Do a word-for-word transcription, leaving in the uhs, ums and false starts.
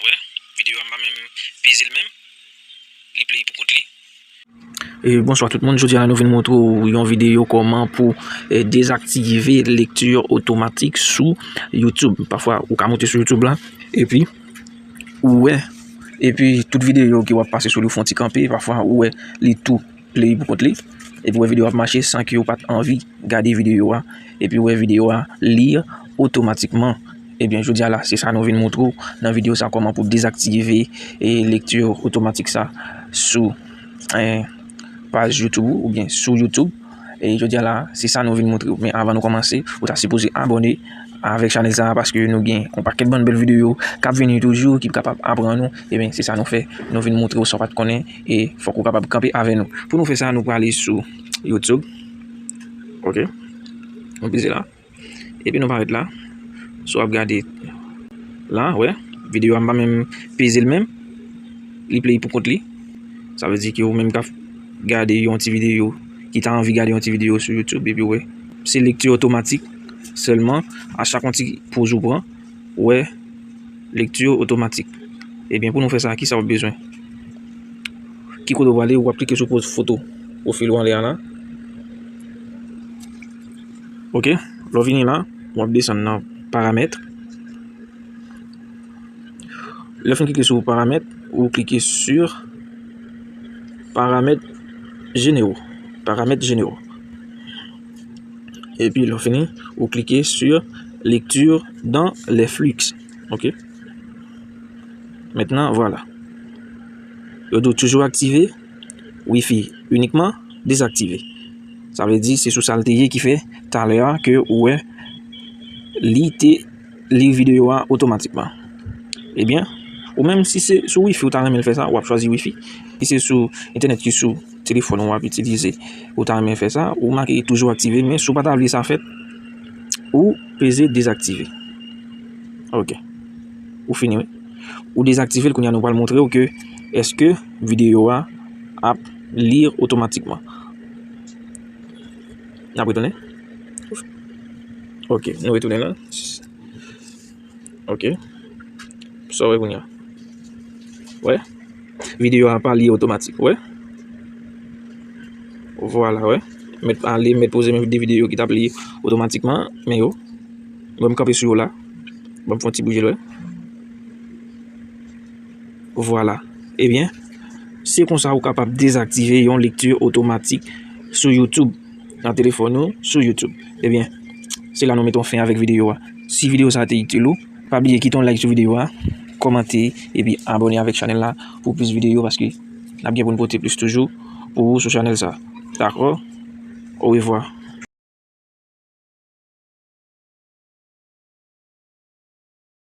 Wè, videyo a m pa menm peze l menm. Li play pou kont li. E, bonswa tout moun, jodi a la nou vin montre w yon videyo kòman pou, eh, dezaktive lekti otomatik sou YouTube. Pafwa, ou ka monte sou YouTube la, epi ou wè, epi tout videyo ke w ap pase sou li, ou fè yon ti kanpe, pafwa ou wè li tou play pou kont li, epi ou wè videyo ap mache san ke ou pa t anvi gade videyo a, epi ou wè videyo a li otomatikman. Ebyen, jodi a la, se sa nou vin montre w nan videyo sa, kòman pou dezaktive, eh, lekti otomatik sa sou, eh, paj YouTube ou, oubyen sou YouTube. E jodi a la, se sa nou vin montre w. Men avan nou kòmanse, ou ta sipoze abòne avèk chanèl sa a, paske nou gen yon pakèt bann bèl videyo k ap vini toujou, ki kapab aprann ou. Ebyen, se sa nou fè. Nou vin montre w sa w pa t konnen, e fòk ou kapab kanpe avè nou. Pou nou fè sa, nou prale sou YouTube. Ok. Nou peze la. Epi nou parèt la. Si w ap gade la, wè, videyo a m pa menm peze l menm. Li play pou kont li. Sa vle di ke ou menm k ap gade yon ti videyo, ki ta anvi gade yon ti videyo sou YouTube, epi w wè, se lekti otomatik sèlman. A chak yon ti poz ou pran, ou wè, lekti otomatik. Ebyen, pou nou fè sa, kisa w ap bezwen? Ki kote w prale? W ap klike sou poz foto pwofil ou anlè a la. Ok, lè w vini la, w ap desann nan paramèt. Lè w fin klike sou paramèt, ou klike sur paramèt jenero. Paramèt jenero. Epi lè w fini, ou klike sur lecture dans les flux. Ok. Mentnan, vwala. Yo di w toujou aktive, Wi-Fi inikman dezaktive. Sa vle di se sou sa l te ye ki fè talè a ke ou wè li te li videyo a otomatikman. Ebyen, ou menm si se sou Wi-Fi ou ta renmen l fè sa, w ap chwazi Wi-Fi. Si se sou entènèt ki sou telefòn ou ap itilize, ou ta renmen fè sa, ou make toujou aktive, men si w pa ta vle sa fèt, ou peze dezaktive. Ok. Ou fini, wi. Ou dezaktive l, kounye a nou pral montre w ke èske videyo a ap li otomatikman. N ap retounen. Ok, nou retounen la. Ok. Sa w wè kounye a? Wè? Videyo a pa li otomatik, wè? Vwala, wè. Mèt ale, mèt poze menm de videyo ki t ap li otomatikman, men yo. Mwen m kanpe sou yo la. Ban m fè yon ti bouje l, wè. Vwala. Ebyen, se konsa ou kapab dezaktive yon lekti otomatik sou YouTube, nan telefòn ou, sou YouTube. Ebyen, se la nou mete yon fen avèk videyo a. Si videyo sa a te itil ou, pa bliye kite yon like sou videyo a, kòmante, epi abòne avèk chanèl la pou plis videyo, paske n ap gen pou n pote plis toujou pou ou sou chanèl sa. Dakò? Orevwa.